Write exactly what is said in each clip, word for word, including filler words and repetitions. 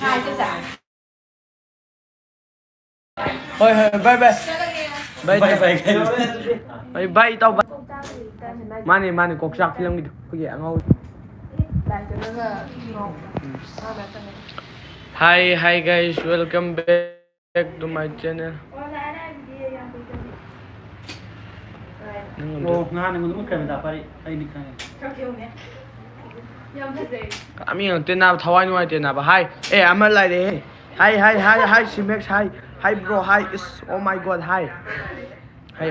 ꯍꯣꯏ, ꯍꯣꯏ, ꯕꯥꯏ, ꯕꯥꯏ꯫ ꯕꯥꯏ, ꯕꯥꯏ, ꯕꯥꯏ꯫ ꯍꯣꯏ, ꯕꯥꯏ, ꯏꯇꯥꯎ, ꯕꯥꯏ꯫ ꯃꯥꯅꯦ, ꯃꯥꯅꯦ, ꯀꯣꯛꯆꯥꯛ ꯐꯤꯂꯝꯒꯤꯗꯣ, ꯑꯩꯈꯣꯏꯒꯤ ꯑꯉꯥꯎ꯫ Hi, hi guys, welcome back to my channel. ꯅꯪ ꯑꯝꯇ ꯑꯣ, ꯉꯍꯥꯟ ꯑꯩꯉꯣꯟꯗ ꯎꯠꯈ꯭ꯔꯦ ꯃꯦꯗꯥ ꯄꯥꯔꯤ, ꯑꯩꯗꯤ ꯈꯪꯉꯦ꯫ ꯃꯤ ꯉꯥꯛꯇ ꯅꯥꯕ, ꯊꯋꯥꯏ ꯅꯨꯡꯉꯥꯏꯇꯦ ꯅꯥꯕ꯫ ꯍꯥꯏ, ꯑꯦ, ꯑꯃ ꯂꯩꯔꯦꯍꯦ꯫ ꯍꯥꯏ, ꯍꯥꯏ, ꯍꯥꯏ, ꯍꯥꯏ, ꯁꯤꯃꯦꯛꯁ, ꯍꯥꯏ, ꯍꯥꯏ, ꯕ꯭ꯔꯣ, ꯍꯥꯏ, ꯏꯁ, ꯑꯣ ꯃꯥꯏ ꯒꯣꯗ, ꯍꯥꯏ, ꯍꯥꯏ,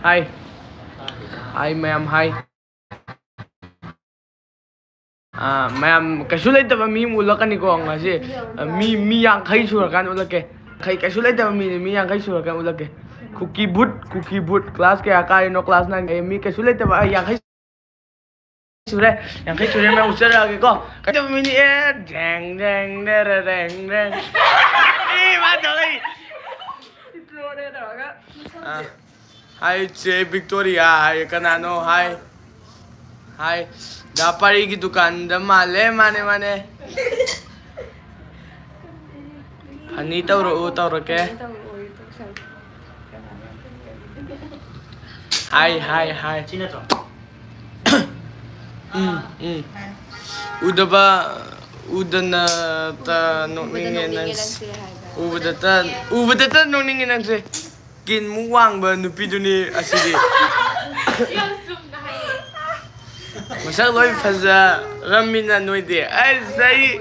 ꯍꯥꯏ, ꯍꯥꯏ, ꯃꯌꯥꯝ, ꯍꯥꯏ꯫ ꯑꯥ, ꯃꯌꯥꯝ, ꯀꯩꯁꯨ ꯂꯩꯇꯕ ꯃꯤ ꯑꯃ ꯎꯠꯂꯛꯀꯅꯤꯀꯣ ꯉꯁꯤ꯫ ꯑꯥ, ꯃꯤ, ꯃꯤ ꯌꯥꯡꯈꯩ ꯁꯨꯔꯀꯥꯟꯗ ꯎꯠꯂꯛꯀꯦ꯫ ꯀꯩ-, ꯀꯩꯁꯨ ꯂꯩꯇꯕ ꯃꯤꯅꯤ, ꯃꯤ ꯌꯥꯡꯈꯩ ꯁꯨꯔꯀꯥꯟꯗ ꯎꯠꯂꯛꯀꯦ꯫ ꯀꯨꯀꯤ ꯕꯨꯠ, ꯀꯨꯀꯤ ꯕꯨꯠ, class ꯀꯌꯥ ꯀꯥꯔꯤꯅꯣ? Class nine꯫ ꯑꯦ, ꯃꯤ ꯀꯩꯁꯨ ꯂꯩꯇꯕ, ꯑꯩ ꯌꯥꯡꯈꯩ ꯁꯨꯔꯦ, ꯌꯥꯡꯈꯩ ꯁꯨꯔꯦ, ꯃꯌꯥꯝ ꯎꯠꯆꯔꯛꯑꯒꯦꯀꯣ꯫ ꯀꯩꯗꯧꯕ ꯃꯤꯅꯤ? ꯑꯦ, ꯗꯦꯡ, ꯗꯦꯡ, ꯗꯦꯔꯦ, ꯗꯦꯡ, ꯗꯦꯡ꯫ ꯑꯦ, ꯃꯥ ꯇꯧꯔꯛꯏ꯫ Slow ꯗ ꯇꯧꯔꯒ꯫ ꯑꯥ꯫ ꯍꯥꯏ, ꯆꯦ ꯕꯤꯛꯇꯣꯔꯤꯌꯥ ꯍꯥꯏ, ꯀꯅꯥꯅꯣ? ꯍꯥꯏ, ꯍꯥꯏ, ꯗꯥ ꯄꯥꯔꯤꯒꯤ ꯗꯨꯀꯥꯟꯗ ꯃꯥꯜꯂꯦ꯫ ꯃꯥꯅꯦ, ꯃꯥꯅꯦ꯫ ꯐꯅꯤ ꯇꯧꯔꯛꯎ, ꯇꯧꯔꯛꯀꯦ꯫ ꯍꯥꯏ, ꯍꯥꯏ, ꯍꯥꯏ꯫ ꯁꯤ ꯅꯠꯇ꯭ꯔꯣ? ꯎꯝ, ꯎꯝ꯫ ꯎꯗꯕ, ꯎꯗꯅꯇ ꯅꯣꯛꯅꯤꯡꯉꯦ ꯅꯪꯁꯦ꯫ ꯎꯕꯗꯇ, ꯎꯕꯗꯇ ꯅꯣꯛꯅꯤꯡꯉꯦ ꯅꯪꯁꯦ꯫ ꯀꯤꯟꯃꯨꯛ ꯋꯥꯡꯕ ꯅꯨꯄꯤꯗꯨꯅꯤ ꯑꯁꯤꯗꯤ꯫ ꯃꯁꯛ ꯂꯣꯏ ꯐꯖꯔꯝꯃꯤꯅ ꯅꯣꯏꯗꯤ꯫ ꯑꯩ, ꯑꯩ,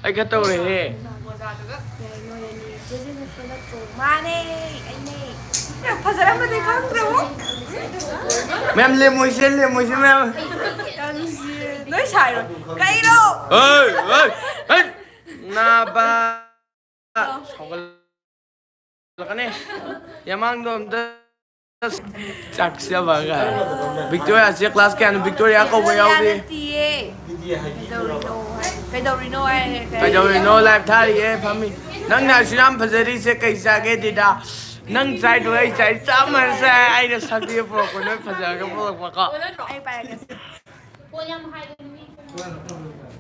ꯑꯩ ꯈꯔ ꯇꯧꯔꯦꯍꯦ꯫ ꯃꯥꯅꯦ, ꯑꯩꯅꯦ꯫ ꯌꯥꯝ ꯐꯖꯔꯝꯃꯗꯤ ꯈꯪꯗ꯭ꯔꯕꯣ? ꯃꯌꯥꯝ ꯂꯦꯝꯃꯣꯏꯁꯦ, ꯂꯦꯝꯃꯣꯏꯁꯦ ꯃꯌꯥꯝ꯫ ꯌꯥꯝ ꯅꯨꯡꯁꯤꯌꯦ꯫ ꯅꯣꯏ ꯁꯥꯏꯔꯣ? ꯀꯩꯅꯣ? ꯍꯩ, ꯍꯩ, ꯍꯩ! ꯅꯥꯕ꯫ ꯁꯥꯎꯒꯠꯂꯛꯀꯅꯤ꯫ ꯌꯥꯃꯥꯡꯗꯣ ꯑꯝꯇ ꯆꯥꯛ ꯆꯥꯕꯒ꯫ ꯕꯤꯛꯇꯣꯔꯤꯌꯥꯁꯦ class ꯀꯌꯥꯅꯣ? ꯕꯤꯛꯇꯣꯔꯤꯌꯥ ꯀꯧꯕ ꯌꯥꯎꯗꯦ꯫ ꯅꯠꯇꯤꯌꯦ꯫ ꯀꯩꯗꯧꯔꯤꯅꯣ ꯍꯥꯏ-, ꯀꯩꯗꯧꯔꯤꯅꯣ ꯍꯥꯏ-, ꯀꯩꯗꯧꯔꯤꯅꯣ? Live ꯊꯥꯔꯤꯌꯦ, ꯐꯝꯃꯤ꯫ ꯅꯪꯅ ꯑꯁꯨꯛ ꯌꯥꯝ ꯐꯖꯔꯤꯁꯦ ꯀꯩ ꯆꯥꯒꯦ, ꯗꯤꯗꯥ? ꯅꯪ ꯆꯥꯏꯗꯣ ꯑꯩ ꯆꯥꯏ, ꯆꯞ ꯃꯥꯟꯅꯩ꯫ ꯑꯩꯅ ꯁꯛꯇꯤ ꯄꯨꯔꯛꯄ, ꯅꯣꯏ ꯐꯖꯔꯒ ꯄꯨꯔꯛꯄꯀꯣ꯫ ꯑꯩ ꯄꯥꯏꯔꯛꯀꯦ꯫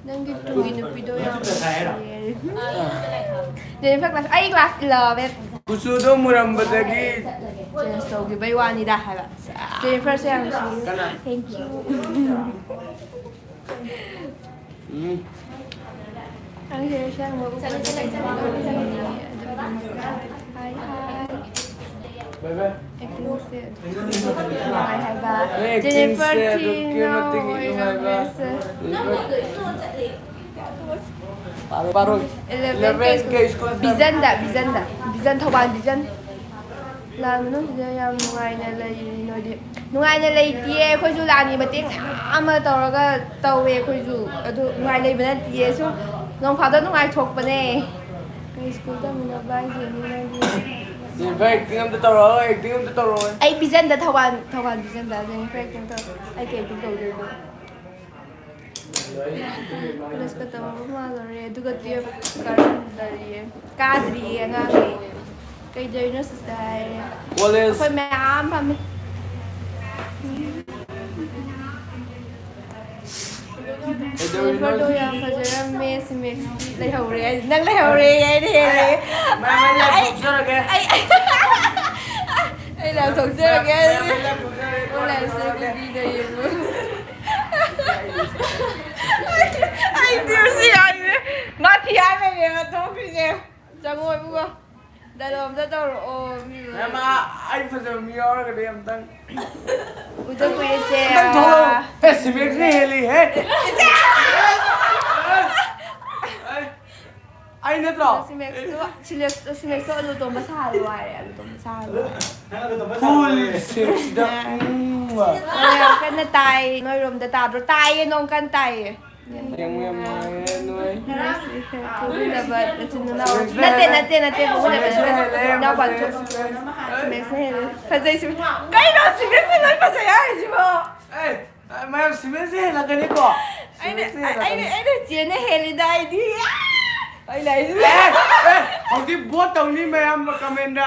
ꯅꯪꯒꯤ ꯇꯨꯡꯒꯤ ꯅꯨꯄꯤꯗꯣ ꯌꯥꯝ ꯅꯨꯡꯁꯤꯌꯦ꯫ ꯖꯦꯅꯤꯐꯔ ꯀ꯭ꯂꯥꯁ, ꯑꯩ ꯀ꯭ꯂꯥꯁ ꯏꯂꯚꯦꯟ꯫ ꯀꯨꯆꯨꯗꯣ ꯃꯨꯔꯝꯕꯗꯒꯤ꯫ ꯆꯦꯟꯖ ꯇꯧꯈꯤꯕꯩ ꯋꯥꯅꯤꯗ ꯍꯥꯏꯕ꯫ ꯖꯦꯅꯤꯐꯔꯁꯦ ꯌꯥꯝ ꯅꯨꯡꯁꯤꯌꯦ꯫ ꯀꯅꯥ? Thank you꯫ ꯎꯝ꯫ ꯅꯪꯁꯦ ꯑꯁꯦꯡꯕ ꯎꯕꯗ ꯆꯠꯂꯦ, ꯆꯠꯂꯦ, ꯆꯠꯂꯦ꯫ ꯀꯤꯖꯩꯌꯦ꯫ ꯑꯗꯨꯒꯤꯗꯃꯛꯇ ꯍꯥꯏ ꯍꯥꯏ꯫ Actingꯁꯦ ꯑꯗꯨꯛꯀꯤ ꯃꯇꯤꯛ ꯅꯨꯡꯉꯥꯏ ꯍꯥꯏꯕ꯫ ꯅꯣꯏ actingꯁꯦ ꯖꯦꯅꯤꯐꯔ ꯊꯤ ꯑꯗꯨꯛꯀꯤ ꯃꯇꯤꯛ ꯉꯥꯎ ꯅꯨꯡꯉꯥꯏꯕ꯫ ꯑꯣꯏꯔꯝꯃꯦꯁꯦ꯫ ꯄꯥꯔꯣ, ꯄꯥꯔꯣ꯫ Eleven K school꯫ ꯚꯤꯖꯟꯗ, ꯚꯤꯖꯟꯗ, ꯚꯤꯖꯟ, ꯊꯧꯕꯥꯜ ꯚꯤꯖꯟ꯫ ꯂꯥꯟ ꯃꯅꯨꯡꯁꯤꯗ ꯌꯥꯝ ꯅꯨꯡꯉꯥꯏꯅ ꯂꯩꯔꯤ ꯅꯣꯏꯗꯤ꯫ ꯅꯨꯡꯉꯥꯏꯅ ꯂꯩꯇꯤꯌꯦ, ꯑꯩꯈꯣꯏꯁꯨ ꯂꯥꯟꯒꯤ ꯃꯇꯦꯡ ꯃꯌꯥꯝ ꯑꯃ ꯇꯧꯔꯒ ꯇꯧꯋꯦ ꯑꯩꯈꯣꯏꯁꯨ꯫ ꯑꯗꯨ ꯅꯨꯡꯉꯥꯏ ꯂꯩꯕ ꯅꯠꯇꯤꯌꯦ, ꯁꯨꯝ ꯅꯣꯡ ꯐꯥꯗꯣꯛ ꯅꯨꯡꯉꯥꯏꯊꯣꯛꯄꯅꯦ꯫ ꯀꯩ ꯁ꯭ꯀꯨꯜ ꯇꯝꯃꯤꯟꯅꯕ ꯍꯥꯏꯁꯦ ꯅꯪꯗꯤ? ꯖꯦꯅꯤꯐꯔ acting ꯑꯝꯇ ꯇꯧꯔꯛꯑꯣ, acting ꯑꯝꯇ ꯇꯧꯔꯛꯑꯣ꯫ ꯑꯩ ꯚꯤꯖꯟꯗ ꯊꯧꯕꯥꯜ, ꯊꯧꯕꯥꯜ ꯚꯤꯖꯟꯗ ꯖꯦꯅꯤꯐꯔ acting ꯇꯧ-, ꯑꯩ ꯀꯩ acting ꯇꯧꯗꯣꯏꯅꯣ? ꯀꯣꯂꯦꯖꯀ ꯇꯝꯃꯕ ꯃꯥꯜꯂꯨꯔꯦ, ꯑꯗꯨꯒ ꯇꯨꯌꯦꯜꯞ ꯀꯥꯔꯝꯗꯔꯤꯌꯦ, ꯀꯥꯗ꯭ꯔꯤꯌꯦ ꯑꯉꯥꯡꯅꯦ꯫ ꯀꯩꯗꯧꯔꯤꯅꯣ ꯁꯤꯁꯇꯔ ꯍꯥꯏꯔꯦ꯫ ꯀꯣꯂꯦꯖ꯫ ꯑꯩꯈꯣꯏ ꯃꯌꯥꯝ ꯐꯝꯃꯤ꯫ ꯀꯩꯗꯧꯔꯤꯅꯣ? ꯖꯦꯅꯤꯐꯔꯗꯣ ꯌꯥꯝ ꯐꯖꯔꯝꯃꯦ, ꯁꯤꯃꯦꯛꯁꯇꯤ ꯂꯩꯍꯧꯔꯦ ꯍꯥꯏ-, ꯅꯪ ꯂꯩꯍꯧꯔꯦ ꯍꯥꯏꯅ ꯍꯦꯜꯂꯦ꯫ ꯃꯌꯥꯝ ꯑꯩ ꯂꯥꯏ ꯑꯩ ꯊꯣꯛꯆꯔꯒꯦ꯫ ꯑꯩ ꯑꯩ ꯂꯥꯏ ꯊꯣꯛꯆꯔꯒꯦ꯫ ꯃꯌꯥꯝ ꯑꯩ ꯂꯥꯏ ꯊꯣꯛꯆꯔꯒꯦ꯫ ꯅꯪ ꯂꯥꯏ ꯊꯣꯛꯆꯔꯒꯦ꯫ ꯊꯣꯛꯆꯔꯒꯦ꯫ ꯑꯩ ꯇꯤꯔꯨꯁꯤ ꯌꯥꯏꯌꯦ꯫ ꯃꯥ ꯊꯤ ꯍꯥꯏꯕꯩꯅꯦ ꯃꯥ ꯊꯣꯛꯈ꯭ꯔꯤꯁꯦ꯫ ꯆꯪꯉꯣ ꯏꯕꯨꯡꯉꯣ꯫ ꯗꯥꯏꯂꯣꯛ ꯑꯝꯇ ꯇꯧꯔꯛꯑꯣ, ꯃꯤ ꯂꯣꯏ꯫ ꯃꯦꯝ, ꯑꯥ, ꯑꯩ ꯐꯖꯕ ꯃꯤ ꯌꯥꯎꯔꯒꯗꯤ ꯑꯝꯇꯪ꯫ ꯎꯗ ꯀꯨꯏꯔꯦ, ꯆꯦ꯫ ꯑꯝꯇꯪ ꯊꯣꯛꯂꯛꯑꯣ꯫ ꯑꯦ, ꯁꯤꯃꯦꯛꯁꯤꯅ ꯍꯦꯜꯂꯤ, ꯍꯦ꯫ ꯑꯦ, ꯑꯩ ꯅꯠꯇ꯭ꯔꯣ? ꯁꯤꯃꯦꯛꯁꯇꯣ, ꯁꯤꯃꯦꯛꯁꯇꯣ, ꯁꯤꯃꯦꯛꯁꯇꯣ ꯑꯂꯨ ꯇꯣꯝꯕ ꯁꯥꯍꯜꯂꯣ ꯍꯥꯏꯔꯦ, ꯑꯂꯨ ꯇꯣꯝꯕ ꯁꯥꯍꯜꯂꯣ ꯍꯥꯏꯔꯦ꯫ Full six ꯗ, ꯎꯝ, ꯋꯥ꯫ ꯑꯣ, ꯌꯥꯝ ꯀꯟꯅ ꯇꯥꯏ꯫ ꯅꯣꯏꯔꯣꯝꯗ ꯇꯥꯗ꯭ꯔꯣ? ꯇꯥꯏꯌꯦ, ꯅꯣꯡ ꯀꯟꯅ ꯇꯥꯏꯌꯦ꯫ ꯌꯥꯝ ꯅꯨꯡꯉꯥꯏꯔꯦ ꯅꯣꯏ꯫ ꯄꯣꯛꯃꯤꯟꯅꯕ ꯅꯆꯤꯟ ꯅꯅꯥꯎ꯫ ꯁꯤꯃꯦꯛꯁꯅ ꯅꯠꯇꯦ, ꯍꯦꯜꯂꯦ꯫ ꯅꯠꯇꯦ, ꯅꯠꯇꯦ, ꯄꯣꯛꯃꯤꯟꯅꯕ ꯁꯤꯃꯦꯛꯁꯅ ꯅꯠꯇꯦ꯫ ꯍꯦꯜꯂꯦ, ꯏꯅꯥꯎꯄꯥ ꯐꯖꯩ, ꯊꯣꯛ-, ꯁꯤꯃꯦꯛꯁ꯫ ꯁꯤꯃꯦꯛꯁꯅ ꯍꯦꯜꯂꯦ꯫ ꯐꯖꯩ, ꯁꯤꯃꯦꯛꯁ꯫ ꯀꯩꯅꯣ ꯁꯤꯃꯦꯛꯁꯅ ꯂꯣꯏ ꯐꯖꯩ ꯍꯥꯏꯔꯤꯁꯤꯕꯣ? ꯑꯦ, ꯃꯌꯥꯝ ꯁꯤꯃꯦꯛꯁꯅ ꯍꯦꯜꯂꯛꯀꯅꯤꯀꯣ? ꯑꯩꯅ, ꯁꯤꯃꯦꯛꯁꯅ ꯑꯩꯅ, ꯍꯦꯜꯂꯛꯀꯅꯤ꯫ ꯑꯩꯅ ꯆꯦꯟꯅ ꯍꯦꯜꯂꯤꯗ ꯑꯩꯗꯤ꯫ ꯑꯩꯅ ꯍꯥꯏꯁꯤꯗꯤ꯫ ꯑꯦ, ꯑꯦ, ꯍꯧꯖꯤꯛ vote ꯇꯧꯅꯤ ꯃꯌꯥꯝ comment ꯇ꯫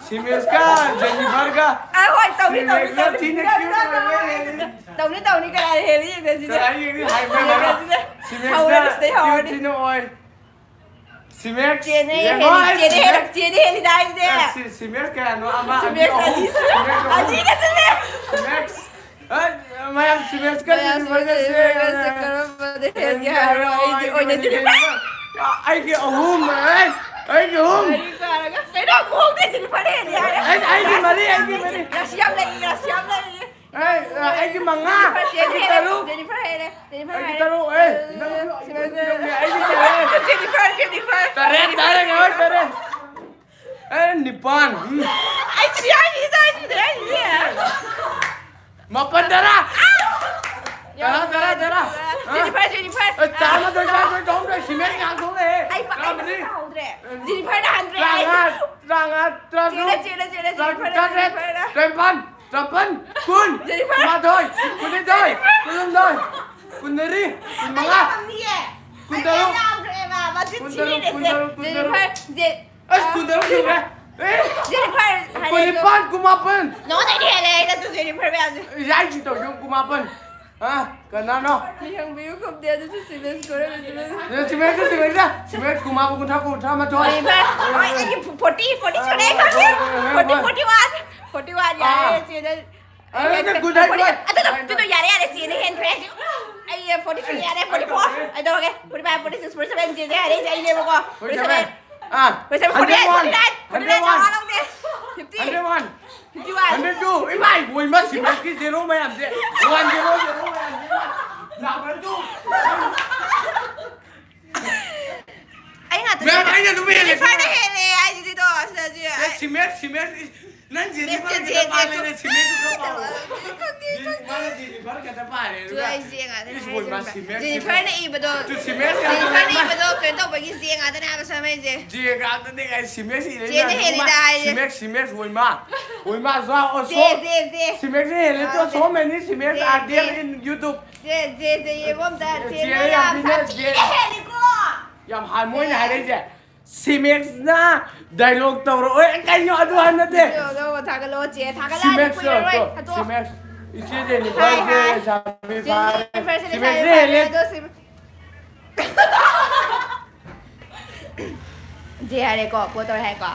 ꯁꯤꯃꯦꯁꯀ ꯖꯦꯅꯤꯐꯔꯒ꯫ ꯑ, ꯍꯣꯏ, ꯇꯧꯅꯤ, ꯇꯧꯅꯤ, ꯁꯤꯃꯦꯁꯅ ꯇꯧꯅꯤ꯫ ꯊꯤꯅ cute ꯑꯣꯏꯕ ꯍꯦꯜꯂꯤ꯫ ꯇꯧꯅꯤ, ꯇꯧꯅꯤ, ꯀꯅꯥꯅ ꯍꯦꯜꯂꯤ ꯌꯦꯡꯅꯁꯤꯅꯦ꯫ ꯀꯅꯥ ꯌꯦꯡꯅꯤ? ꯍꯥꯏꯕ ꯌꯦꯡꯅꯁꯤꯅꯦ꯫ ꯁꯤꯃꯦꯁꯅ ꯍꯧꯔꯅꯤ, ꯁꯤꯗꯩ cute ꯍꯧꯔꯅꯤ꯫ ꯊꯤꯅ ꯑꯣꯏ꯫ ꯁꯤꯃꯦꯛꯁ꯫ ꯆꯦꯅꯦ ꯌꯦꯡꯉꯣ, ꯍꯦꯜꯂꯤ, ꯑꯩ ꯆꯦꯅꯦ ꯁꯤꯃꯦꯛꯁ꯫ ꯍꯦꯜꯂꯤ, ꯆꯦꯅꯦ ꯍꯦꯜꯂꯤꯗ ꯍꯥꯏꯁꯦ꯫ ꯑꯦ, ꯁꯤ-, ꯁꯤꯃꯦꯛꯁ ꯀꯌꯥꯅꯣ? ꯑꯃ, ꯑꯅꯤ, ꯁꯤꯃꯦꯛꯁ ꯑꯍꯨꯝ꯫ ꯑꯅꯤ꯫ ꯁꯤꯃꯦꯛꯁ ꯑꯍꯨꯝ꯫ ꯑꯅꯤꯒ ꯆꯠꯂꯦ꯫ ꯁꯤꯃꯦꯛꯁ꯫ ꯑꯦ, ꯃꯌꯥꯝ ꯁꯤꯃꯦꯛꯁꯀ ꯃꯌꯥꯝ ꯖꯦꯅꯤꯐꯔꯒ ꯁꯤꯃꯦꯛꯁ ꯁꯦ-, ꯖꯦꯅꯤꯐꯔꯒ ꯁꯦ-, ꯀꯔꯝꯕꯗ ꯍꯦꯟꯒꯦ ꯍꯥꯏꯔꯣ? ꯑꯩꯗꯤ ꯑꯩꯒꯤ ꯑꯣꯏꯅ ꯃꯅꯤꯡꯗ ꯖꯦꯅꯤꯐꯔ꯫ ꯌꯦꯡꯉꯣ꯫ ꯑꯩꯒꯤ ꯑꯍꯨꯝ, ꯑꯦ, ꯑꯩꯒꯤ ꯑꯍꯨꯝ꯫ ꯂꯥꯏꯔꯤꯛ ꯄꯥꯔꯒ ꯀꯩꯅꯣ ꯈꯣꯡꯗꯦ ꯖꯦꯅꯤꯐꯔ ꯍꯦꯜꯂꯤ ꯍꯥꯏꯔꯦ꯫ ꯑꯩ-, ꯑꯩꯒꯤ ꯃꯔꯤ, ꯑꯩꯒꯤ ꯃꯔꯤ꯫ ꯔꯥꯁꯤ ꯌꯥꯝ ꯂꯩ, ꯔꯥꯁꯤ ꯌꯥꯝ ꯂꯩ꯫ ꯑꯦ, ꯑ, ꯑꯩꯒꯤ ꯃꯉꯥ, ꯖꯦꯅꯤꯐꯔ ꯑꯩꯒꯤ ꯍꯦꯜꯂꯦ, ꯇꯔꯨꯛ꯫ ꯖꯦꯅꯤꯐꯔ ꯍꯦꯜꯂꯦ, ꯖꯦꯅꯤꯐꯔ ꯑꯩꯒꯤ ꯍꯦꯜꯂꯦ꯫ ꯇꯔꯨꯛ, ꯑꯦ, ꯅꯪꯁꯨ ꯑꯩꯒꯤ ꯁꯤꯃꯦꯛꯁ ꯇꯔꯨꯛꯅꯦ, ꯑꯩꯒꯤ ꯇꯔꯦꯠ꯫ Jennifer, Jennifer. ꯇꯔꯦꯠ ꯇꯥꯔꯦ, ꯉꯥꯏꯍꯥꯛ ꯇꯔꯦꯠ꯫ ꯑꯦ, ꯅꯤꯄꯥꯟ꯫ ꯎꯝ꯫ ꯑꯩ ꯁꯤꯗꯤ ꯍꯥꯏꯁꯤꯗꯤ, ꯑꯩ ꯁꯤꯗꯤ ꯍꯥꯏꯁꯤꯗꯤ꯫ ꯃꯥꯄꯟ, ꯇꯔꯥ꯫ ꯇꯔꯥ, ꯇꯔꯥ, ꯇꯔꯥ꯫ Jennifer, Jennifer. ꯑꯦ, ꯇꯔꯥꯃꯥꯊꯣꯏ, ꯇꯔꯥꯃꯥꯊꯣꯏ, ꯇꯔꯥꯃꯥꯊꯣꯏ, ꯁꯤꯃꯦꯛꯁ ꯉꯥꯛ ꯊꯣꯛꯂꯛꯑꯦ꯫ ꯑꯩ ꯄꯥ-, ꯑꯩ ꯇꯔꯥꯃꯔꯤ꯫ ꯄꯥꯍꯧꯗ꯭ꯔꯦ꯫ ꯖꯦꯅꯤꯐꯔꯅ ꯍꯟꯗ꯭ꯔꯦ꯫ ꯇꯔꯥꯃꯉꯥ, ꯇꯔꯥꯃꯉꯥ, ꯇꯔꯥꯇꯔꯨꯛ, ꯆꯦꯜꯂꯦ, ꯆꯦꯜꯂꯦ, ꯆꯦꯜꯂꯦ, ꯖꯦꯅꯤꯐꯔꯅ, ꯇꯔꯥꯇꯔꯦꯠ, ꯖꯦꯅꯤꯐꯔꯅ꯫ ꯇꯔꯥꯅꯤꯄꯥꯟ, ꯃꯥꯄꯟ, ꯀꯨꯟ, ꯖꯦꯅꯤꯐꯔ! ꯀꯨꯟꯃꯥꯊꯣꯏ, ꯀꯨꯟꯅꯤꯊꯣꯏ, ꯀꯨꯟꯍꯨꯝꯗꯣꯏ, ꯀꯨꯟꯃꯉꯥ, ꯑꯩ ꯉꯝꯅꯤꯌꯦ! ꯀꯨꯟꯇꯔꯨꯛ꯫ ꯑꯩ ꯌꯥꯝꯈ꯭ꯔꯦꯕ, ꯃꯁꯤ ꯀꯨꯟꯇꯔꯨꯛ, ꯊꯤꯔꯦꯁꯦ꯫ ꯀꯨꯟꯇꯔꯨꯛ, ꯀꯨꯟꯇꯔꯨꯛ꯫ ꯖꯦꯅꯤꯐꯔ, ꯖꯦ-, ꯑꯁ, ꯑ, ꯀꯨꯟꯇꯔꯨꯛ ꯁꯨꯔꯦ꯫ ꯑꯦ! ꯖꯦꯅꯤꯐꯔ ꯍꯥꯏꯔꯦ ꯑꯗꯣ꯫ ꯀꯨꯟꯅꯤꯄꯥꯟ, ꯀꯨꯟꯃꯥꯄꯟ꯫ ꯅꯉꯣꯟꯗꯩꯗꯤ ꯍꯦꯜꯂꯦ ꯑꯩꯅ ꯇꯨ ꯖꯦꯅꯤꯐꯔ ꯃꯌꯥꯝꯁꯦ꯫ ꯌꯥꯏꯁꯤ ꯇꯧꯁꯨ ꯀꯨꯟꯃꯥꯄꯟ꯫ ꯑ, ꯀꯅꯥꯅꯣ? ꯃꯤ ꯍꯪꯕꯤꯌꯨ ꯈꯨꯝꯗꯦ, ꯑꯗꯨꯁꯨ ꯁꯤꯃꯦꯟ ꯁ꯭ꯀꯣꯔ ꯑꯣꯏꯕ ꯁꯤꯃꯦꯟ꯫ ꯑꯦ, ꯁꯤꯃꯦꯟ, ꯁꯤꯃꯦꯟ, ꯁꯤꯃꯦꯟ꯫ ꯁꯤꯃꯦꯟ ꯀꯨꯟꯃꯥꯄꯟ, ꯀꯨꯟꯊ꯭ꯔꯥ, ꯀꯨꯟꯊ꯭ꯔꯥ ꯃꯥꯊꯣꯏ꯫ ꯖꯦꯅꯤꯐꯔ, ꯍꯣꯏ, ꯑꯩꯒꯤ ꯐꯣꯔꯇꯤ, ꯐꯣꯔꯇꯤ ꯁꯨꯔꯦ, ꯑꯩ ꯈꯪꯉꯦ꯫ ꯍꯣꯏ, ꯍꯣꯏ, ꯍꯣꯏ, ꯐꯣꯔꯇꯤ, ꯍꯣꯏ꯫ ꯐꯣꯔꯇꯤ ꯋꯥꯟ, ꯐꯣꯔꯇꯤ ꯋꯥꯟ ꯌꯥꯔꯦ, ꯑꯥ꯫ ꯆꯦꯗ꯫ ꯑꯗꯨ ꯅꯠꯇꯦ, ꯒꯨꯗ ꯅꯥꯏꯠ ꯐꯣꯔꯇꯤ, ꯕꯣꯏ꯫ ꯑꯗꯨ, ꯑꯗꯨ, ꯑꯗꯨꯗꯣ ꯌꯥꯔꯦ, ꯌꯥꯔꯦ, ꯆꯦꯅ ꯍꯦꯟꯈ꯭ꯔꯦ꯫ ꯑꯩ ꯐꯣꯔꯇꯤ ꯊ꯭ꯔꯤ ꯌꯥꯔꯦ, ꯐꯣꯔꯇꯤ ꯐꯣꯔ꯫ ꯑꯩ ꯇꯧꯔꯒꯦ꯫ Forty five, forty six, forty seven, ꯆꯦꯅ ꯌꯥꯔꯦ, ꯑꯩꯁꯦ ꯑꯩꯅꯦꯕꯀꯣ꯫ Forty seven. ꯑꯥ꯫ Forty seven, forty nine, forty nine, hundred one. ꯆꯥꯝꯃꯉꯥ ꯂꯧꯗꯦ꯫ Fifty. Hundred one. Fifty one. Hundred two. ꯏꯃꯥꯏ, ꯏꯃꯥ, ꯁꯤꯃꯦꯟꯁꯀꯤ ꯖꯦꯔꯣ ꯃꯌꯥꯝꯁꯦ꯫ ꯋꯥꯟ ꯖꯦꯔꯣ, ꯖꯦꯔꯣ ꯃꯌꯥꯝꯁꯦ꯫ ꯂꯥꯛꯄ꯭ꯔꯥ ꯇꯨ? ꯑꯩ ꯉꯥꯛꯇ ꯃꯌꯥꯝ, ꯑꯩꯅ ꯑꯗꯨꯝ ꯍꯦꯜꯂꯦ꯫ ꯖꯦꯅꯤꯐꯔꯅ ꯍꯦꯜꯂꯦ ꯍꯥꯏꯁꯤꯗꯤ ꯇꯣ, ꯁꯤꯗ ꯁꯤ-, ꯑꯦ, ꯁꯤꯃꯦꯟ, ꯁꯤꯃꯦꯟ, ꯅꯪ ꯖꯦꯅꯤꯐꯔ ꯖꯦ-, ꯈꯛꯇ ꯖꯦ-, ꯄꯥꯜꯂꯦꯅꯦ, ꯖꯦ-, ꯁꯤꯃꯦꯟ ꯈꯛꯇ ꯄꯥꯜꯂꯦ꯫ ꯈꯪꯗꯦ, ꯈꯪꯗꯦ, ꯖꯦꯅꯤ-, ꯈꯪꯗꯦ꯫ ꯃꯥꯅ ꯖꯦꯅꯤꯐꯔ ꯈꯛꯇ ꯄꯥꯜꯂꯦ, ꯇꯨ ꯑꯗꯨꯒ ꯑꯩ ꯖꯦ ꯉꯥꯛꯇꯅꯦ ꯏꯁ, ꯍꯣꯏ, ꯃꯥ ꯍꯥꯏꯁꯦ꯫ ꯁꯤꯃꯦꯟ ꯈꯛꯇ ꯖꯦꯅꯤꯐꯔꯅ ꯄꯥꯜꯂꯦ꯫ ꯏꯕꯗꯣ, ꯇꯨ ꯁꯤꯃꯦꯟ ꯖꯦꯅꯤꯐꯔꯅ ꯉꯥꯛꯇꯅꯦ꯫ ꯏꯕꯗꯣ ꯀꯩꯅꯣ ꯇꯧꯕꯒꯤ ꯖꯦ ꯉꯥꯛꯇꯅꯦ ꯍꯥꯏꯕ ꯁꯥꯃꯩꯁꯦ꯫ ꯖꯦ ꯉꯥꯛꯇꯅꯦ ꯀꯥꯏ ꯁꯤꯃꯦꯟ ꯏꯔꯦ ꯖꯦꯅ ꯃꯌꯥꯝꯁꯦ꯫ ꯍꯦꯜꯂꯤꯗ ꯍꯥꯏꯁꯦ꯫ ꯁꯤꯃꯦꯟ, ꯁꯤꯃꯦꯟ, ꯍꯣꯏ, ꯃꯥ, ꯍꯣꯏ, ꯃꯥ, ꯖꯣ, ꯑꯣ, ꯖꯦ, ꯁꯣ-, ꯖꯦ, ꯖꯦ꯫ ꯁꯤꯃꯦꯟꯁꯦ ꯍꯦꯜꯂꯦ, ꯑꯥ, ꯇꯨ, ꯖꯦ꯫ So many cements ah, are there ꯖꯦ꯫ In YouTube꯫ ꯖꯦ, ꯖꯦ, ꯖꯦ, ꯌꯦꯡꯉꯣ ꯑꯝꯇ꯫ ꯆꯦ ꯆꯦꯅ ꯌꯥꯝ ꯌꯥꯝ ꯊꯤꯅ ꯁꯥꯊꯤꯅ ꯖꯦ-, ꯍꯦꯜꯂꯤꯀꯣ꯫ ꯌꯥꯝ ꯍꯥꯏ, ꯃꯣꯏꯅ ꯖꯦ꯫ ꯍꯥꯏꯔꯛꯏꯁꯦ꯫ ꯁꯤꯃꯦꯛꯁꯅ ꯗꯥꯏꯂꯣꯛ ꯇꯧꯔꯛꯑꯣꯏ꯫ ꯀꯩꯅꯣ ꯑꯗꯨ ꯍꯥꯏꯅꯗꯦ꯫ ꯑꯗꯣ ꯊꯥꯒꯠꯂꯣ ꯆꯦ, ꯊꯥꯒꯠꯂꯛꯑꯗꯤ ꯁꯤꯃꯦꯛꯁ ꯀꯨꯏꯔꯔꯣꯏ꯫ ꯂꯣꯏꯀꯣ꯫ ꯍꯥꯠꯇꯣꯛꯑꯣ꯫ ꯁꯤꯃꯦꯛꯁ꯫ ꯏꯆꯦ ꯍꯥꯏ, ꯖꯦꯅꯤꯐꯔꯁꯦ ꯍꯥꯏ꯫ ꯂꯩꯁꯥꯕꯤ ꯐꯥꯔꯦ꯫ ꯖꯦꯅꯤꯐꯔꯁꯦ ꯂꯩꯁꯥꯕꯤ ꯁꯤꯃꯦꯛꯁꯁꯦ ꯐꯥꯔꯦ, ꯍꯦꯜꯂꯦ꯫ ꯑꯗꯣ ꯁꯤꯝ-, ꯖꯦ ꯍꯥꯏꯔꯦꯀꯣ, ꯄꯣꯠ ꯇꯧꯔꯦ ꯍꯥꯏꯀꯣ꯫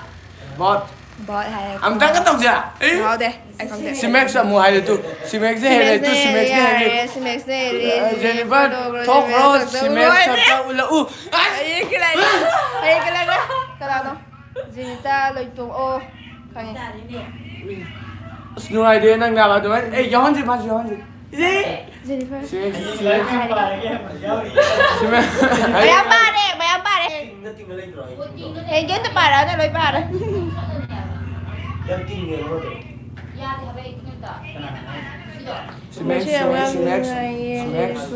ꯚꯣꯠ꯫ ꯚꯣꯠ ꯍꯥꯏꯔꯦꯀꯣ꯫ ꯑꯝꯇꯪꯒ ꯇꯧꯁꯦ꯫ ꯑꯩ ꯌꯥꯎꯗꯦ꯫ ꯑꯩ ꯈꯪꯗꯦ꯫ ꯁꯤꯃꯦꯛꯁ ꯑꯃꯨꯛ ꯍꯥꯏꯔꯦ ꯇꯨ꯫ ꯁꯤꯃꯦꯛꯁꯅ ꯍꯦꯜꯂꯦ ꯇꯨ꯫ ꯁꯤꯃꯦꯛꯁꯅ ꯍꯦꯜꯂꯦ꯫ ꯌꯥꯔꯦ, ꯁꯤꯃꯦꯛꯁꯅ ꯍꯦꯜꯂꯦ꯫ ꯑ, ꯖꯦꯅꯤꯐꯔ, ꯊꯣꯛꯈ꯭ꯔꯣ꯫ ꯁꯤꯃꯦꯛꯁ ꯈꯛꯇ ꯎꯠꯂꯛꯎ꯫ ꯑꯁ! ꯍꯌꯦꯡ ꯀꯂꯔ, ꯍꯌꯦꯡ ꯀꯂꯔ꯫ ꯀꯅꯥꯅꯣ? ꯖꯦꯅꯤꯇꯥ ꯂꯣꯏꯇꯣꯡ꯫ ꯑꯣ, ꯈꯪꯉꯦ꯫ ꯑꯁ, ꯅꯨꯡꯉꯥꯏꯇꯦ ꯅꯪ ꯅꯥꯕ ꯑꯗꯨꯃꯥꯏꯅ꯫ ꯑꯦ, ꯌꯥꯎꯍꯟꯁꯤ, ꯃꯥꯁꯨ ꯌꯥꯎꯍꯟꯁꯤ꯫ ꯏꯁꯦ! ꯖꯦꯅꯤꯐꯔ꯫ ꯁꯤꯃꯦꯛꯁ, ꯁꯤꯃꯦꯛꯁ꯫ ꯁꯤꯃꯦꯛꯁ꯫ ꯃꯌꯥꯝ ꯄꯥꯔꯦ, ꯃꯌꯥꯝ ꯄꯥꯔꯦ꯫ ꯍꯦꯟꯒꯦ ꯑꯝꯇ ꯄꯥꯔꯛꯑꯅ ꯂꯣꯏ ꯄꯥꯔꯦ꯫ ꯁꯤꯃꯦꯛꯁ, ꯁꯤꯃꯦꯛꯁ, ꯁꯤꯃꯦꯛꯁ, ꯁꯤꯃꯦꯛꯁ꯫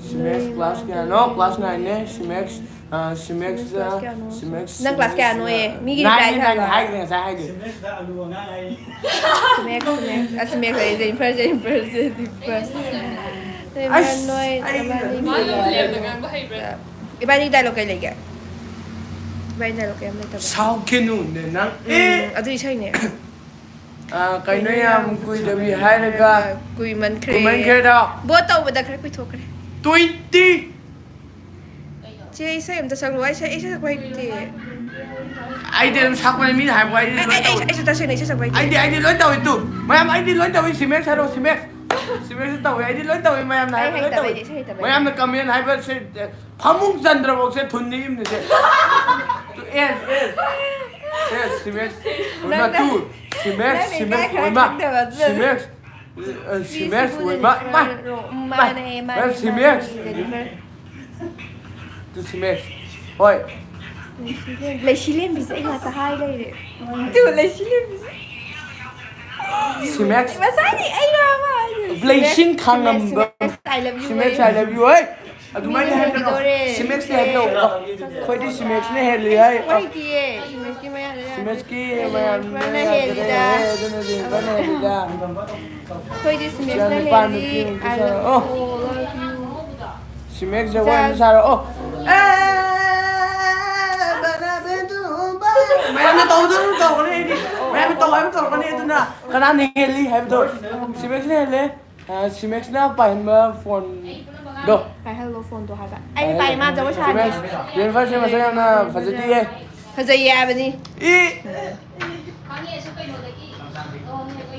ꯁꯤꯃꯦꯛꯁ ꯀ꯭ꯂꯥꯁ ꯀꯌꯥꯅꯣ? ꯀ꯭ꯂꯥꯁ ꯅꯥꯏꯟꯅꯦ꯫ ꯁꯤꯃꯦꯛꯁ, ꯑ, ꯁꯤꯃꯦꯛꯁ, ꯀ꯭ꯂꯥꯁ ꯀꯌꯥꯅꯣ? ꯁꯤꯃꯦꯛꯁ, ꯅꯪ ꯀ꯭ꯂꯥꯁ ꯀꯌꯥꯅꯣꯌꯦ? ꯃꯤꯒꯤ ꯅꯥꯏꯟꯅꯦ, ꯔꯤꯄ꯭ꯂꯥꯏ ꯅꯥꯏꯟꯅꯦ ꯊꯥꯔꯛꯑꯣ꯫ ꯍꯥꯏꯈ꯭ꯔꯦ ꯉꯁꯥꯏ ꯍꯥꯏꯈ꯭ꯔꯦ꯫ ꯁꯤꯃꯦꯛꯁ, ꯁꯤꯃꯦꯛꯁ, ꯑ, ꯁꯤꯃꯦꯛꯁ ꯍꯥꯏꯌꯦ, ꯖꯦꯅꯤꯐꯔ, ꯖꯦꯅꯤꯐꯔ, ꯖꯦꯅꯤꯐꯔ꯫ ꯖꯦꯅꯤꯐꯔ, ꯑꯁ, ꯅꯣꯏ ꯑꯩ ꯅꯕꯥꯅꯤ ꯃꯥ ꯂꯣꯏ ꯂꯦꯝꯅ ꯉꯥꯡꯕ ꯍꯩꯕ꯭ꯔꯥ? ꯏꯕꯥꯅꯤ ꯗꯥꯏꯂꯣꯛ ꯀꯩ ꯂꯩꯒꯦ? ꯏꯕꯥꯅꯤ ꯗꯥꯏꯂꯣꯛ ꯀꯩꯝ ꯂꯩꯇꯕ꯫ ꯁꯥꯎꯈꯤꯅꯨꯅꯦ ꯅꯪ꯫ ꯎꯝ, ꯑꯗꯨ ꯏꯁꯩꯅꯦ꯫ ꯑ, ꯀꯩꯅꯣ ꯌꯥꯝ ꯀꯨꯏꯗꯕꯤ ꯍꯥꯏꯔꯒ ꯀꯨꯏꯃꯟꯈ꯭ꯔꯦ꯫ ꯀꯨꯏꯃꯟꯈ꯭ꯔꯦꯗ꯫ ꯚꯣꯠ ꯇꯧꯕꯗ ꯈꯔ ꯀꯨꯏꯊꯣꯛꯈ꯭ꯔꯦ꯫ ꯇ꯭ꯋꯦꯟꯇꯤ꯫ ꯆꯦ, ꯏꯁꯩ ꯑꯝꯇ ꯁꯛꯂꯛꯑꯣ꯫ ꯑꯩ ꯏꯁꯩ, ꯏꯁꯩ ꯁꯛꯄ ꯍꯩꯇꯦ꯫ ꯑꯩꯗꯤ ꯑꯗꯨꯝ ꯁꯛꯄꯅꯦ, ꯃꯤꯅ ꯍꯥꯏꯕ ꯑꯩꯗꯤ ꯑꯩ, ꯂꯣꯏ ꯑꯩ, ꯑꯩ, ꯇꯧꯏ꯫ ꯑꯩꯁꯨ ꯇꯁꯦꯡꯅ ꯏꯁꯩ ꯁꯛꯄ ꯍꯩꯇꯦ꯫ ꯑꯩꯗꯤ, ꯑꯩꯗꯤ ꯂꯣꯏ ꯇꯧꯏ ꯇꯨ꯫ ꯃꯌꯥꯝ ꯑꯩꯗꯤ ꯂꯣꯏ ꯇꯧꯏ꯫ ꯁꯤꯃꯦꯛꯁ ꯍꯥꯏꯔꯣ, ꯁꯤꯃꯦꯛꯁ꯫ ꯁꯤꯃꯦꯛꯁꯁꯨ ꯇꯧꯏ, ꯑꯩꯗꯤ ꯂꯣꯏ ꯇꯧꯏ, ꯃꯌꯥꯝꯅ ꯑꯩ ꯍꯥꯏꯕ ꯂꯣꯏ ꯍꯩꯇꯕ, ꯇꯧꯏ꯫ ꯑꯩꯗꯤ ꯏꯁꯩ ꯍꯩꯇꯕ꯫ ꯃꯌꯥꯝꯅ ꯀꯃꯦꯟ ꯍꯥꯏꯕ ꯁꯦ, ꯐꯃꯨꯡ ꯆꯟꯗ꯭ꯔꯐꯥꯎ ꯁꯦ ꯊꯨꯟꯗ ꯏꯝꯅꯤ ꯁꯦ꯫ ꯇꯨ, ꯑꯦꯁ, ꯑꯦꯁ꯫ ꯑꯦꯁ, ꯁꯤꯃꯦꯛꯁ꯫ ꯑꯣꯏꯃ ꯅꯪꯅ ꯇꯨ꯫ ꯁꯤꯃꯦꯛꯁ, ꯅꯪꯅ ꯁꯤꯃꯦꯛꯁ, ꯏꯀꯥꯏ ꯑꯣꯏꯃ꯫ ꯈꯪꯗꯕ ꯑꯗꯨꯅ꯫ ꯁꯤꯃꯦꯛꯁ꯫ ꯑ, ꯁꯤꯃꯦꯛꯁ, ꯁꯤꯕꯨ ꯑꯣꯏꯃ꯫ ꯏꯃꯥ, ꯖꯦꯅꯤꯐꯔ ꯔꯣ-, ꯏꯃꯥ꯫ ꯃꯥꯅꯦ, ꯃꯥꯅꯦ, ꯁꯤꯃꯦꯛꯁ꯫ ꯃꯥꯅꯦ, ꯖꯦꯅꯤꯐꯔ꯫ ꯇꯨ ꯁꯤꯃꯦꯛꯁ꯫ ꯍꯣꯏ꯫ ꯂꯩꯁꯤ ꯂꯦꯝꯕꯤꯁꯦ ꯑꯩ ꯉꯥꯛꯇ ꯍꯥꯏ ꯂꯩꯔꯦ꯫ ꯇꯨ, ꯂꯩꯁꯤ ꯂꯦꯝꯕꯤꯁꯦ꯫ ꯁꯤꯃꯦꯛꯁ꯫ ꯉꯁꯥꯏꯗꯤ ꯑꯩꯅ ꯑꯃ ꯍꯥꯏꯈ꯭ꯔꯦ꯫ ꯂꯩꯁꯤꯟ ꯁꯤꯃꯦꯛꯁ, ꯈꯥꯡꯉꯝꯕ꯫ ꯁꯤꯃꯦꯛꯁ, I love you ꯁꯤꯃꯦꯛꯁ, ꯍꯥꯏꯌꯦ꯫ I love you꯫ ꯍꯣꯏ꯫ ꯑꯗꯨꯃꯥꯏꯅ ꯃꯤꯅ ꯍꯥꯏꯒꯅꯣ꯫ ꯍꯦꯟꯈꯤꯗꯣꯔꯦ꯫ ꯁꯤꯃꯦꯛꯁꯅ ꯍꯦꯜꯂꯦ꯫ ꯑꯩꯈꯣꯏꯗꯤ ꯁꯤꯃꯦꯛꯁꯅ ꯍꯦꯜꯂꯤ ꯍꯥꯏ꯫ ꯍꯣꯏꯗꯤꯌꯦ, ꯁꯤꯃꯦꯛꯁꯀꯤ ꯃꯌꯥꯝꯗ ꯁꯤꯃꯦꯛꯁꯀꯤ ꯌꯥꯝ ꯃꯌꯥꯝꯅ ꯐꯅ ꯍꯦꯜꯂꯤ꯫ ꯍꯦꯜꯂꯤꯗ꯫ ꯑꯗꯨꯅ ꯖꯦꯅꯤꯐꯔꯅ ꯍꯦꯜꯂꯤꯗ꯫ ꯑꯩꯈꯣꯏꯗꯤ ꯁꯤꯃꯦꯛꯁꯅ ꯏꯆꯥꯅꯨꯄꯥ ꯍꯦꯜꯂꯤ꯫ ꯅꯨꯄꯤ ꯑꯃꯨꯛꯇ I love ꯁꯥꯔꯛꯑꯣ꯫ all of you. ꯁꯤꯃꯦꯛꯁ ꯖꯒꯣꯏ ꯑꯃ ꯁꯥꯔꯛꯑꯣ꯫ ꯑꯦ! ꯃꯌꯥꯝꯅ ꯇꯧꯗꯣꯏꯅ ꯇꯧꯔꯛꯀꯅꯤ ꯑꯩꯗꯤ꯫ ꯃꯌꯥꯝꯅ ꯇꯧ ꯍꯥꯏꯕ ꯇꯧꯔꯛꯀꯅꯤ꯫ ꯑꯗꯨꯅ ꯀꯅꯥꯅ ꯍꯦꯜꯂꯤ ꯍꯥꯏꯕꯗꯣ ꯁꯤꯃꯦꯛꯁꯅ ꯍꯦꯜꯂꯦ꯫ ꯑ, ꯁꯤꯃꯦꯛꯁꯅ ꯄꯥꯏꯍꯟꯕ ꯐꯣꯟꯗꯣ꯫ ꯄꯥꯏꯍꯜꯂꯣ ꯐꯣꯟꯗꯣ ꯍꯥꯏꯕ꯫ ꯑꯩ ꯄꯥꯏ, ꯃꯥ ꯖꯒꯣꯏ ꯁꯥꯔꯤ꯫ ꯁꯤꯃꯦꯛꯁ, ꯖꯦꯅꯤꯐꯔꯁꯦ ꯃꯁꯛ ꯌꯥꯝꯅ ꯐꯖꯗꯤꯌꯦ꯫ ꯐꯖꯩꯌꯦ ꯍꯥꯏꯕꯅꯤ꯫ ꯏ꯫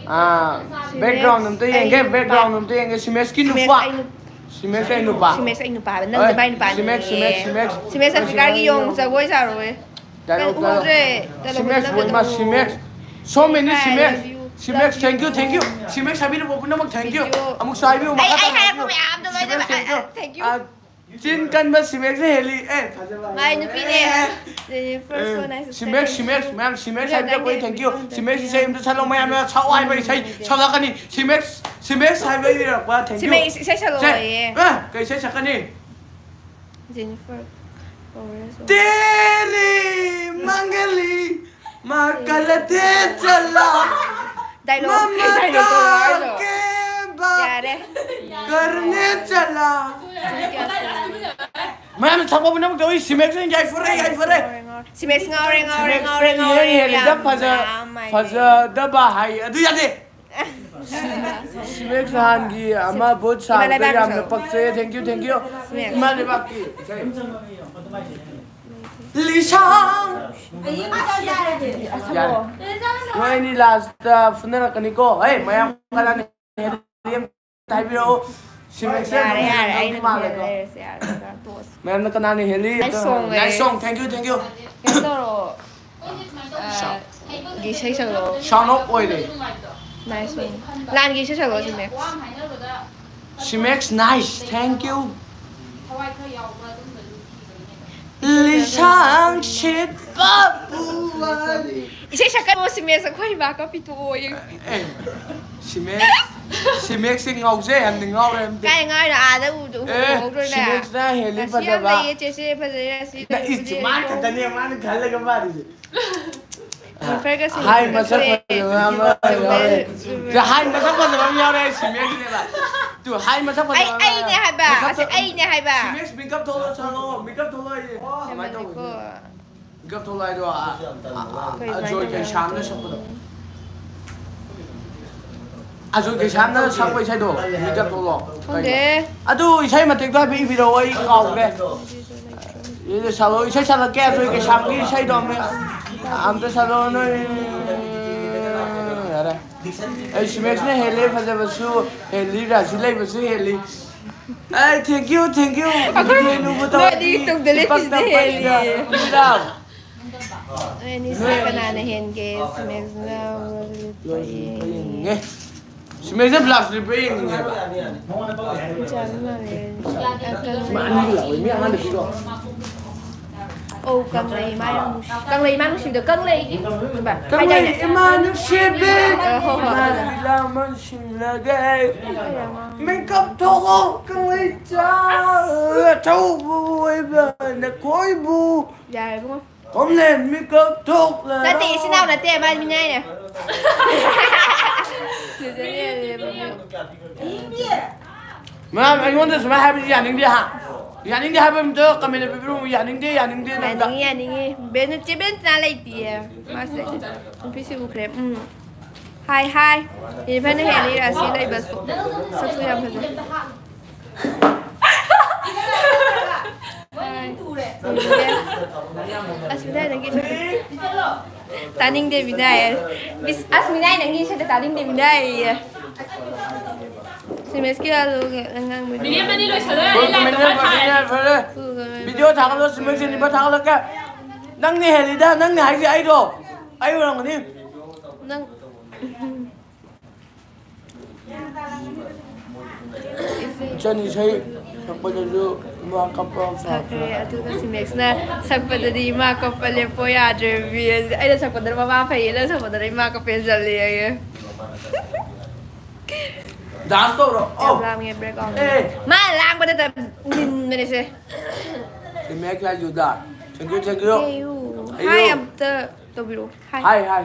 ꯑꯥ, ꯁꯤꯃꯦꯛꯁ, background ꯑꯝꯇ ꯌꯦꯡꯒꯦ, ꯑꯩ ꯅꯨꯄꯥ꯫ Background ꯑꯝꯇ ꯌꯦꯡꯒꯦ꯫ ꯁꯤꯃꯦꯛꯁꯀꯤ ꯁꯤꯃꯦꯛꯁ, ꯅꯨꯄꯥ꯫ ꯑꯩ ꯅꯨ-, ꯁꯤꯃꯦꯛꯁ ꯑꯩ ꯅꯨꯄꯥ ꯍꯥꯏꯕ, ꯅꯪꯁꯦ ꯍꯣꯏ, ꯃꯥꯏ ꯅꯨꯄꯥꯅꯤ꯫ ꯁꯤꯃꯦꯛꯁ, ꯁꯤꯃꯦꯛꯁ, ꯁꯤꯃꯦꯛꯁ꯫ ꯁꯤꯃꯦꯛꯁ ꯑꯐ꯭ꯔꯤꯀꯥꯒꯤ ꯌꯣꯡ ꯖꯒꯣꯏ ꯁꯥꯔꯣꯏ꯫ Dialogue, ꯀꯩꯅꯣ, dialogue. ꯎꯍꯧꯗ꯭ꯔꯦ꯫ Dialogue ꯁꯤꯃꯦꯛꯁ, ꯅꯪ ꯕꯣꯏꯃꯥ, ꯀꯩꯅꯣ? ꯁꯤꯃꯦꯛꯁ꯫ So many ꯁꯤꯃꯦꯛꯁ꯫ Love you, ꯁꯤꯃꯦꯛꯁ, love you. Thank you, thank you. ꯁꯤꯃꯦꯛꯁ ꯍꯥꯏꯕꯤꯔꯕ ꯄꯨꯝꯅꯃꯛ thank you. Video. ꯑꯃꯨꯛꯁꯨ ꯍꯥꯏꯕꯤꯌꯨ, ꯑꯩ, ꯃꯈꯥ ꯑꯩ ꯇꯥꯅ ꯍꯥꯏꯔꯛꯄ ꯍꯥꯏꯕꯤꯌꯨ꯫ ꯃꯌꯥꯝꯗꯣ ꯂꯣꯏꯅꯃꯛ, ꯁꯤꯃꯦꯛꯁ, thank you. ꯑ, thank you. ꯑ, ꯆꯤꯟ ꯀꯟꯕ ꯁꯤꯃꯦꯛꯁꯅ ꯍꯦꯜꯂꯤ꯫ ꯑꯦ, ꯐꯖꯕ ꯍꯥꯏꯕ꯫ ꯃꯥꯏ ꯅꯨꯄꯤꯅꯦ꯫ ꯑꯦ꯫ ꯖꯦꯅꯤꯐꯔ ꯑꯦ, ꯁꯣ ꯅꯥꯏꯁ꯫ ꯁꯤꯃꯦꯛꯁ, ꯁꯤꯃꯦꯛꯁ, ꯃꯌꯥꯝ ꯁꯤꯃꯦꯛꯁ ꯍꯥꯏꯕꯤꯔꯛꯄ ꯑꯩ thank you. ꯁꯤꯃꯦꯛꯁ ꯏꯁꯩ ꯑꯝꯇ ꯁꯛꯂꯛꯑꯣ, ꯃꯌꯥꯝꯅ ꯁꯛꯑꯣ ꯍꯥꯏꯕ ꯏꯁꯩ ꯁꯛꯂꯛꯀꯅꯤ꯫ ꯁꯤꯃꯦꯛꯁ, ꯁꯤꯃꯦꯛꯁ ꯍꯥꯏꯕ ꯏꯔꯛꯄ thank you. ꯁꯤꯃꯦꯛꯁ ꯏꯁꯩ ꯁꯛꯂꯛꯑꯣꯌꯦ꯫ ꯁꯦ, ꯑ, ꯀꯩ ꯏꯁꯩ ꯁꯛꯀꯅꯤ? ꯖꯦꯅꯤꯐꯔ ꯂꯣꯔꯦꯟꯁ ꯑꯣꯏ꯫ ꯇꯦꯔꯤ ꯃꯪꯒꯂꯤ ꯃꯀꯂꯗꯦ ꯆꯂꯥ꯫ Dialogue, ꯃꯃꯥ dialogue ꯇꯧꯔꯣ ꯍꯥꯏꯔꯣ? ꯀꯦ ꯕꯥ ꯌꯥꯔꯦ꯫ ꯀꯔꯅꯦ ꯆꯂꯥ꯫ ꯆꯍꯤ ꯀꯌꯥ ꯁꯨꯔꯒꯦ? ꯃꯌꯥꯝꯅ ꯊꯛꯄ ꯄꯨꯝꯅꯃꯛꯇ ꯑꯩ ꯁꯤꯃꯦꯛꯁ ꯑꯣꯏꯅ ꯌꯥꯏꯐꯔꯦ, ꯌꯥꯏꯐꯔꯦ꯫ ꯁꯤꯃꯦꯛꯁ ꯉꯥꯎꯔꯦ, ꯉꯥꯎꯔꯦ, ꯁꯤꯃꯦꯛꯁ ꯉꯥꯎꯔꯦ, ꯐꯦꯟ ꯉꯥꯎꯔꯦ, ꯌꯦꯡꯉꯦ, ꯌꯥꯝ ꯐꯖ-, ꯃꯌꯥꯝ ꯍꯥꯏꯔꯦ꯫ ꯐꯖꯗꯕ ꯍꯥꯏ ꯑꯗꯨ ꯌꯥꯗꯦ꯫ ꯁꯤꯃꯦꯛ ꯅꯍꯥꯟꯒꯤ ꯑꯃ ꯚꯣꯠ ꯏꯃꯥ ꯁꯥꯕꯗ ꯂꯩꯕꯥꯛꯀꯤ ꯌꯥꯝꯅ ꯁꯔꯨꯛ꯫ ꯄꯛꯆꯩ꯫ Thank you, thank you. ꯁꯤꯃꯦꯛ꯫ ꯏꯃꯥ ꯂꯩꯕꯥꯛꯀꯤ ꯏꯁꯩ꯫ ꯂꯤꯁꯥꯡ꯫ ꯌꯥꯔꯦ꯫ ꯅꯣꯏ ꯑꯅꯤ ꯂꯥꯁꯇ ꯐꯨꯅꯔꯛꯀꯅꯤꯀꯣ꯫ ꯍꯦ, ꯃꯌꯥꯝ ꯀꯅꯥꯅ ꯍꯦꯜꯂꯤ ꯑꯝꯇ ꯍꯥꯏꯕꯤꯔꯛꯑꯣ꯫ ꯁꯤꯃꯦꯛꯁꯦ ꯌꯥꯔꯦ, ꯑꯗꯨꯝ ꯌꯥꯔꯦ, ꯍꯦꯜꯂꯝꯗꯧꯗꯤ ꯑꯩꯅ ꯃꯥꯜꯂꯦꯀꯣ꯫ ꯂꯩꯔꯁꯦ, ꯌꯥꯔꯦ, ꯇꯣꯛꯑꯁꯤ꯫ ꯃꯌꯥꯝꯅ ꯀꯅꯥꯅ ꯍꯦꯜꯂꯤ? Nice song, nice song, thank you, thank you. ꯀꯩꯅꯣ ꯇꯧꯔꯣ꯫ ꯑ, ꯒꯤ ꯏꯁꯩ ꯁꯛꯂꯛꯑꯣ꯫ Sound off ꯑꯣꯏꯔꯦ꯫ Nice song. ꯂꯥꯟꯒꯤ ꯏꯁꯩ ꯁꯛꯂꯛꯑꯣ, ꯁꯤꯃꯦꯛꯁ꯫ ꯁꯤꯃꯦꯛꯁ, nice, thank you. ꯂꯤꯁꯥꯡ ꯁꯤꯠꯄ ꯄꯨꯋꯥꯔꯤ꯫ ꯏꯁꯩ ꯁꯛꯀꯅꯣ, ꯁꯤꯃꯦꯛꯁ, ꯑꯩꯈꯣꯏ ꯏꯃꯥ ꯀꯞꯄꯤ ꯇꯣꯛꯑꯣꯌꯦ꯫ ꯑꯦ, ꯁꯤꯃꯦꯛꯁ, ꯁꯤꯃꯦꯛꯁꯁꯦ ꯉꯥꯎꯖꯩ ꯍꯥꯏꯕꯅꯤ, ꯉꯥꯎꯔꯦ ꯍꯥꯏꯕꯅꯤ꯫ ꯀꯥꯏ ꯉꯥꯎꯔꯤꯅꯣ? ꯑꯥꯗ ꯎꯗ-, ꯎ-, ꯑꯦ, ꯎꯍꯧꯗ꯭ꯔꯣꯅꯦ? ꯁꯤꯃꯦꯛꯁꯅ ꯍꯦꯜꯂꯤ ꯔꯥꯁꯤ ꯌꯥꯝ ꯐꯖꯕ꯫ ꯂꯩꯌꯦ, ꯆꯦꯆꯦ, ꯐꯖꯩ, ꯔꯥꯁꯤ ꯅ-, ꯏꯁ, ꯂꯩꯕꯗꯤ ꯃꯥ ꯂꯩꯀꯣ꯫ ꯈꯛꯇꯅꯦ ꯃꯥꯅ ꯈꯜꯂꯒ ꯃꯥꯔꯤꯁꯦ꯫ ꯖꯦꯅꯤꯐꯔꯒ ꯍꯥꯏ ꯁꯤꯃꯦꯛꯁꯀ ꯃꯁꯛ ꯆꯨꯝꯃꯦ꯫ ꯐꯖꯕ ꯑꯃ ꯌꯥꯎꯔꯦ꯫ ꯆꯨꯝꯃꯦ꯫ ꯍꯥꯏ ꯃꯁꯛ ꯐꯖꯕ ꯑꯃ ꯌꯥꯎꯔꯦ, ꯁꯤꯃꯦꯛꯁꯅꯦꯕ꯫ ꯇꯨ, ꯍꯥꯏ ꯃꯁꯛ ꯐꯖꯕ ꯑꯩ, ꯑꯃ ꯑꯩꯅꯦ ꯌꯥꯎꯔꯦ꯫ ꯍꯥꯏꯕ, ꯃꯦꯀꯞ ꯑꯁꯤ ꯇꯧ-, ꯑꯩꯅꯦ ꯍꯥꯏꯕ꯫ ꯁꯤꯃꯦꯛꯁ ꯃꯦꯀꯞ ꯊꯣꯛꯂꯛꯑꯣ, ꯁꯥꯔꯛꯑꯣ, ꯃꯦꯀꯞ ꯊꯣꯛꯂꯛꯑꯣ ꯍꯥꯏꯁꯦ꯫ ꯀꯃꯥꯏꯅ ꯍꯦꯟꯃꯜꯂꯤꯀꯣ꯫ ꯇꯧꯕꯅꯣ? ꯊꯣꯛꯂꯛꯑꯣ ꯍꯥꯏꯗꯣ, ꯑ, ꯑ, ꯀꯩ ꯑꯖꯣꯏ ꯀꯩꯁꯥꯝꯅ ꯁꯛꯄꯗꯣ꯫ ꯑꯖꯣꯏ ꯀꯩꯁꯥꯝꯅ ꯁꯛꯄ ꯏꯁꯩꯗꯣ, ꯃꯤꯀꯞ ꯊꯣꯛꯂꯛꯑꯣ꯫ ꯈꯪꯗꯦ꯫ ꯑꯗꯨ ꯏꯁꯩ ꯃꯇꯦꯛꯇꯣ ꯍꯥꯏꯐꯦꯠ ꯏꯕꯤꯔꯛꯑꯣ, ꯑꯩ ꯀꯥꯎꯈ꯭ꯔꯦ꯫ ꯏꯁꯩ ꯁꯛꯂꯛꯑꯣ, ꯏꯁꯩ ꯁꯛꯂꯛꯀꯦ, ꯑꯖꯣꯏ ꯀꯩꯁꯥꯝꯒꯤ ꯏꯁꯩꯗꯣ ꯑꯝꯇ, ꯑꯝꯇ ꯁꯛꯂꯛꯑꯣ ꯅꯣꯏ꯫ ꯌꯥꯔꯦ꯫ ꯑꯩ ꯁꯤꯃꯦꯛꯁꯅ ꯍꯦꯜꯂꯦ, ꯐꯖꯕꯁꯨ ꯍꯦꯜꯂꯤ, ꯔꯥꯁꯤ ꯂꯩꯕꯁꯨ ꯍꯦꯜꯂꯤ꯫ ꯑꯩ thank you, thank you꯫ ꯑꯩꯈꯣꯏ ꯅꯣꯏꯗꯤ ꯇꯨꯡꯗ ꯂꯦꯞꯄꯤꯁꯤꯅ ꯍꯦꯜꯂꯤ꯫ ꯅꯣꯏ ꯑꯅꯤꯁꯦ ꯀꯅꯥꯅ ꯍꯦꯟꯒꯦ? ꯁꯤꯃꯦꯛꯁꯅ ꯌꯦꯡꯉꯦ꯫ ꯁꯤꯃꯦꯛꯁꯅ ꯕ꯭ꯂꯥꯁ ꯂꯤꯞꯄ ꯌꯦꯡꯅꯤꯡꯉꯦꯕ꯫ ꯆꯥꯕ ꯃꯥꯜꯂꯦ꯫ ꯃꯥ ꯑꯅꯤꯒ ꯂꯥꯛꯑꯣꯏ, ꯃꯤ ꯑꯃ ꯂꯩꯕꯤꯔꯣ꯫ ꯑꯧ, ꯀꯪꯂꯩ ꯏꯃꯥ ꯌꯥꯝ ꯅꯨꯡꯁꯤ-, ꯀꯪꯂꯩ ꯏꯃꯥ ꯅꯨꯡꯁꯤꯕꯗꯣ ꯀꯪꯂꯩꯒꯤ ꯀꯪꯂꯩ ꯍꯥꯏꯗꯥꯏꯅꯦ? ꯏꯃꯥ ꯅꯨꯡꯁꯤꯕꯤ꯫ ꯑ, ꯍꯣ, ꯍꯣ, ꯑꯗꯨꯗ꯫ ꯂꯥꯃꯟꯁꯤꯡꯂꯒꯦ꯫ ꯃꯤꯀꯞ ꯊꯣꯛꯂꯣ ꯀꯪꯂꯩ ꯆꯥ꯫ ꯑꯆꯧꯕ ꯑꯣꯏꯕ ꯅꯈꯣꯏꯕꯨ꯫ ꯌꯥꯔꯦ ꯏꯕꯨꯡꯉꯣ꯫ ꯍꯣꯝꯂꯦꯟ ꯃꯤꯀꯞ ꯊꯣꯛꯂꯔꯣ꯫ ꯅꯠꯇꯦ, ꯏꯆꯤꯟ ꯏꯅꯥꯎ ꯅꯠꯇꯦ, ꯃꯥꯗꯤ ꯃꯤꯅꯥꯏꯅꯦ꯫ ꯃꯌꯥꯝ ꯑꯩꯉꯣꯟꯗ ꯁꯨꯃꯥꯏꯅ ꯍꯥꯏꯕꯁꯤ ꯌꯥꯅꯤꯡꯗꯦ ꯍꯥ? ꯌꯥꯅꯤꯡꯗꯦ ꯍꯥꯏꯕ ꯑꯝꯇ comment ꯄꯤꯕꯤꯔꯝꯃꯨ꯫ ꯌꯥꯅꯤꯡꯗꯦ, ꯌꯥꯅꯤꯡꯗꯦ ꯅꯝꯗ꯫ ꯌꯥꯅꯤꯡꯉꯤ, ꯌꯥꯅꯤꯡꯉꯤ꯫ ꯕꯦꯟ-, ꯆꯦ ꯕꯦꯟꯁꯅꯥ ꯂꯩꯇꯤꯌꯦ꯫ ꯃꯥꯁꯦ ꯅꯨꯄꯤꯁꯤ ꯎꯈ꯭ꯔꯦ꯫ ꯎꯝ꯫ ꯍꯥꯏ, ꯍꯥꯏ꯫ ꯏꯐꯅ ꯍꯦꯜꯂꯤ ꯔꯥꯁꯤ ꯂꯩꯕꯁꯨ꯫ ꯁꯛꯁꯨ ꯌꯥꯝ ꯐꯖꯩ꯫ ꯍꯥꯏ꯫ ꯑꯁ, ꯃꯤꯅꯥꯏ ꯅꯪꯒꯤ ꯏꯁꯩꯗꯣ ꯇꯥꯅꯤꯡꯗꯦ, ꯃꯤꯅꯥꯏ꯫ ꯕꯤꯁ-, ꯑꯁ, ꯃꯤꯅꯥꯏ ꯅꯪꯒꯤ ꯏꯁꯩꯗꯣ ꯇꯥꯅꯤꯡꯗꯦ, ꯃꯤꯅꯥꯏ꯫ ꯁꯤꯃꯦꯁꯀꯤ ꯑꯂꯨꯒ ꯑꯉꯥꯡꯕ꯫ ꯃꯤꯅꯤꯠ ꯑꯃ ꯑꯅꯤ ꯂꯣꯏꯁꯜꯂꯣ, ꯑꯩ ꯂꯥꯏꯛ ꯇꯧꯕ ꯐꯔꯦ꯫ ꯐꯔꯦ꯫ ꯚꯤꯗꯤꯑꯣ ꯊꯥꯒꯠꯂꯣ, ꯁꯤꯃꯦꯁꯀꯤ ꯅꯤꯕ ꯊꯥꯒꯠꯂꯛꯀꯦ꯫ ꯅꯪꯅ ꯍꯦꯜꯂꯤꯗ, ꯅꯪꯅ ꯍꯥꯏꯁꯦ ꯑꯩꯔꯣ? ꯑꯩ ꯑꯣꯏꯔꯝꯒꯅꯤ꯫ ꯅꯪ꯫ ꯏꯆꯟ ꯏꯁꯩ ꯁꯛꯄꯗꯁꯨ ꯏꯃꯥ ꯀꯞꯄ ꯐꯈ꯭ꯔꯦ, ꯐꯈ꯭ꯔꯦ꯫ ꯑꯗꯨꯒ ꯁꯤꯃꯦꯛꯁꯅ ꯁꯛꯄꯗꯗꯤ ꯏꯃꯥ ꯀꯞꯄ ꯂꯦꯞꯄꯣ ꯌꯥꯗ꯭ꯔꯦ꯫ ꯑꯩꯅ ꯁꯛꯄꯗꯅ ꯃꯃꯥ ꯐꯩꯌꯦ, ꯅꯪ ꯁꯛꯄꯗꯅ ꯏꯃꯥ ꯀꯞꯄ ꯍꯦꯟꯖꯜꯂꯦ꯫ Dance ꯇꯧꯔꯣ꯫ ꯌꯥꯝ ꯑꯧ꯫ ꯂꯥꯡꯉꯦ background꯫ ꯑꯦ꯫ ꯃꯥ ꯂꯥꯡꯕꯗ ꯅꯤꯟꯕꯅꯦꯁꯦ꯫ ꯁꯤꯃꯦꯛ ꯂꯥꯏꯖꯨꯗ꯫ Thank you, thank you꯫ Thank you꯫ ꯑꯌꯨ꯫ ꯍꯥꯏ ꯑꯝꯇ ꯇꯧꯕꯤꯔꯛꯑꯣ꯫ ꯍꯥꯏ꯫ ꯍꯥꯏ, ꯍꯥꯏ꯫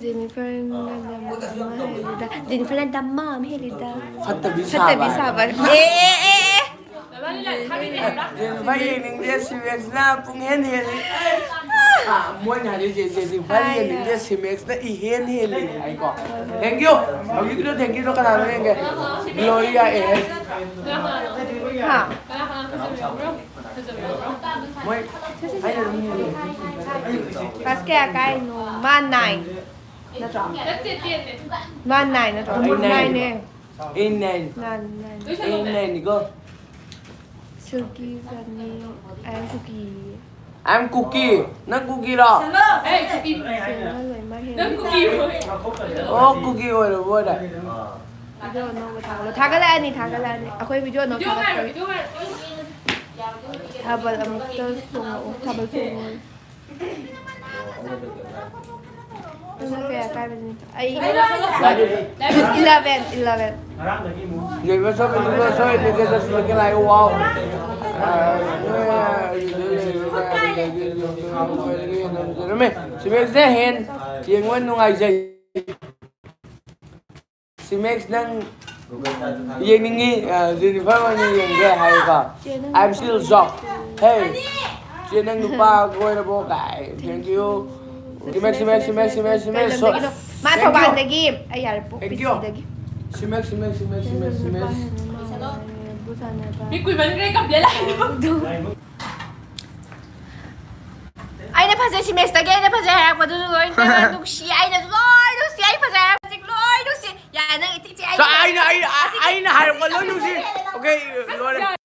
ꯖꯦꯅꯤꯐꯔꯅ ꯗꯃꯥ ꯑꯃ ꯍꯦꯜꯂꯤꯗ꯫ ꯖꯦꯅꯤꯐꯔꯅ ꯗꯃꯥ ꯑꯃ ꯍꯦꯜꯂꯤꯗ꯫ ꯐꯠꯇꯕꯤ ꯐꯠꯇꯕꯤ ꯁꯥꯕ꯫ ꯁꯥꯕ꯫ ꯑꯦ, ꯑꯦ, ꯑꯦ, ꯑꯦ꯫ ꯖꯦꯅꯤꯐꯔ ꯌꯦꯡꯅꯤꯡꯗꯦ, ꯁꯤꯃꯦꯛꯁꯅ ꯄꯨꯡ ꯍꯦꯟ ꯍꯦꯜꯂꯤ꯫ ꯑꯥ, ꯃꯣꯏꯅ ꯍꯥꯏꯔꯤꯁꯦ ꯖꯦꯅꯤꯐꯔ ꯌꯦꯡꯅꯤꯡꯗꯦ, ꯁꯤꯃꯦꯛꯁꯅ ꯏꯍꯦꯟ ꯍꯦꯜꯂꯤ ꯍꯥꯏꯀꯣ꯫ Thank you꯫ ꯍꯧꯖꯤꯛꯀꯤꯗꯣ thank youꯗꯣ ꯀꯅꯥꯅꯣ ꯌꯦꯡꯒꯦ? ꯒ꯭ꯂꯣꯔꯤꯌꯥ ꯑꯦ꯫ ꯍꯥ? ꯃꯣꯏ ꯑꯩꯅ ꯑꯗꯨꯝ ꯌꯦꯡꯉꯦ꯫ Class ꯀꯌꯥ ꯀꯥꯏꯅꯣ? ꯃꯥ nine ꯅꯠꯇ꯭ꯔꯣ? ꯃꯥ nine ꯅꯠꯇ꯭ꯔꯣ? ꯑꯩ nine꯫ Nineꯅꯦ꯫ ꯑꯩ nine꯫ Nine, nine꯫ ꯑꯩ nineꯅꯤꯀꯣ꯫ ꯁꯤꯜꯀꯤ ꯐꯅꯤ꯫ I am Kuki. I am ꯀꯨꯀꯤ꯫ ꯅꯪ ꯀꯨꯀꯤꯔꯣ? ꯁꯤꯜꯃ ꯂꯣꯏꯃꯛ ꯍꯦꯜꯂꯤ꯫ ꯑꯣ, ꯀꯨꯀꯤ ꯑꯣꯏꯔꯕ ꯑꯣꯏꯔꯦ꯫ Video ꯑꯅꯧꯕ ꯊꯥꯒꯠꯂꯣ꯫ ꯊꯥꯒꯠꯂꯛꯑꯅꯤ, ꯊꯥꯒꯠꯂꯛꯑꯅꯤ꯫ ꯑꯩꯈꯣꯏ video ꯑꯅꯧꯕ ꯊꯥꯒꯠꯄꯒꯤ꯫ ꯊꯥꯕꯜ ꯑꯃꯨꯛꯇ ꯆꯣꯡꯉꯛꯑꯣ꯫ ꯊꯥꯕꯜ ꯆꯣꯡꯉꯛꯑꯣ꯫ ꯅꯪꯅ ꯀꯌꯥ ꯀꯥꯏꯕꯅꯣ? ꯑꯩ eleven, eleven꯫ ꯉꯔꯥꯡꯗꯒꯤ ꯑꯃꯨꯛ ꯌꯦꯡꯕ ꯆꯠꯄꯗꯨꯗ ꯁꯣꯏꯗꯅ just looking like wow꯫ ꯁꯤꯃꯦꯛꯁꯅ ꯍꯦꯟ ꯌꯦꯡꯕ ꯅꯨꯡꯉꯥꯏꯖꯩ꯫ ꯁꯤꯃꯦꯛꯁ ꯅꯪ ꯌꯦꯡꯅꯤꯡꯉꯤ, ꯑ, ꯖꯦꯅꯤꯐꯔ ꯑꯣꯏꯅ ꯌꯦꯡꯒꯦ ꯍꯥꯏꯌꯦꯀꯣ꯫ ꯆꯦ, ꯅꯪ I'm still ꯅꯨꯄꯥ shocked꯫ Hey, ꯆꯦ, ꯅꯪ ꯅꯨꯄꯥ ꯀꯣꯏꯔꯕꯣ? ꯀꯥꯏ, thank you꯫ ꯁꯤꯃꯦꯛꯁ, ꯁꯤꯃꯦꯛꯁ, ꯁꯤꯃꯦꯛꯁ, ꯁꯤꯃꯦꯛꯁ, ꯁꯤꯃꯦꯛꯁ꯫ ꯀꯩ ꯂꯝꯗꯒꯤꯅꯣ? ꯃꯥ thank you꯫ ꯊꯧꯕꯥꯜꯗꯒꯤ꯫ ꯑꯩ ꯌꯥꯔꯦ, ꯄꯣꯛꯄꯤ thank you꯫ ꯁꯤꯗꯒꯤ꯫ ꯁꯤꯃꯦꯛꯁ, ꯁꯤꯃꯦꯛꯁ, ꯁꯤꯃꯦꯛꯁ, ꯁꯤꯃꯦꯛꯁ, ꯅꯨꯄꯥ ꯁꯤꯃꯦꯛꯁ꯫ ꯍꯦꯟꯅ ꯃꯥꯜꯂꯦ꯫ ꯕꯨ ꯁꯥꯟꯅꯕ꯫ ꯃꯤ ꯀꯨꯏꯃꯟꯈ꯭ꯔꯦ, complain ꯂꯥꯛꯏꯗꯣ꯫ ꯑꯩꯅ ꯐꯖꯩ, ꯁꯤꯃꯦꯛꯁꯇꯒꯤ ꯑꯩꯅ ꯐꯖꯩ ꯍꯥꯏꯔꯛꯄꯗꯨꯁꯨ ꯂꯣꯏ ꯅꯨꯡꯁꯤ, ꯑꯩꯅꯁꯨ ꯂꯣꯏ ꯅꯨꯡꯁꯤ, ꯑꯩ ꯐꯖꯩ ꯍꯥꯏꯔꯛꯄꯁꯦ ꯂꯣꯏ ꯅꯨꯡꯁꯤ꯫ ꯌꯥꯔꯦ, ꯅꯪ ꯏꯊꯤ ꯊꯤ, ꯑꯩ ꯆꯥ-, ꯑꯩꯅ, ꯑꯩ, ꯑꯩꯅ ꯍꯥꯏꯔꯛꯄ ꯂꯣꯏ ꯅꯨꯡꯁꯤ꯫ Okay, ꯂꯣꯏꯔꯦ꯫